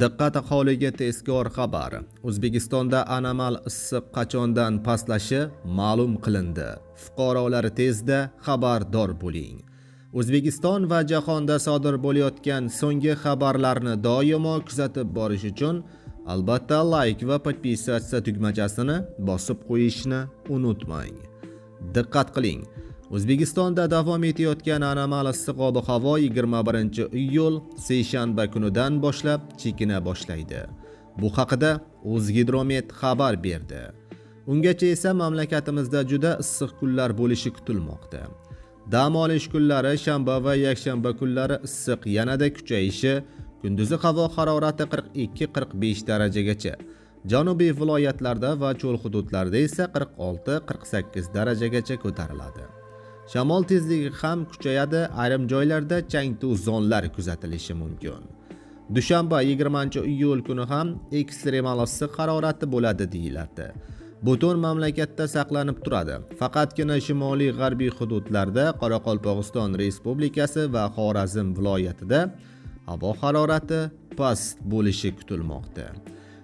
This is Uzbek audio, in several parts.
Diqqat aholiga tezkor xabar. O'zbekistonda anomal issiq qachondan pastlashi ma'lum qilindi. Fuqarolar, tezda xabardor bo'ling. O'zbekiston va jahonda sodir bo'layotgan so'nggi xabarlarni doimo kuzatib borish uchun albatta layk va подписаться tugmachasini bosib qo'yishni unutmang. Diqqat qiling. O'zbekistonda davom etayotgan anomal issiq ob-havo 21-iyul seshanba kunidan boshlab chekina boshlaydi. Bu haqida O'zgidromet xabar berdi. Ungacha esa mamlakatimizda juda issiq kunlar bo'lishi kutilmoqda. Dam olish kunlari, shanba va yakshanba kunlari issiq yanada kuchayishi, kunduzi havo harorati 42-45 darajagacha, janubiy viloyatlarda va cho'l hududlarda esa 46-48 darajagacha ko'tariladi. Shamol tezligi ham kuchayadi, ayrim joylarda chang-to'zonlar kuzatilishi mumkin. Dushanba, 20-iyul kuni ham ekstremal issiq harorati bo'ladi deyiladi. Butun mamlakatda saqlanib turadi. Faqatgina shimoliy g'arbiy hududlarda, Qoraqalpog'iston Respublikasi va Xorazm viloyatida havo harorati past bo'lishi kutilmoqda.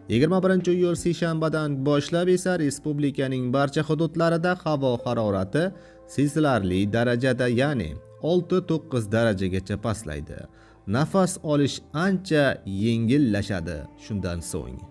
21-iyul seshanbadan boshlab esa respublikaning barcha hududlarida havo harorati sezilarli darajada, ya'ni 6-9 darajagacha pastlaydi. Nafas olish ancha yengillashadi shundan so'ng.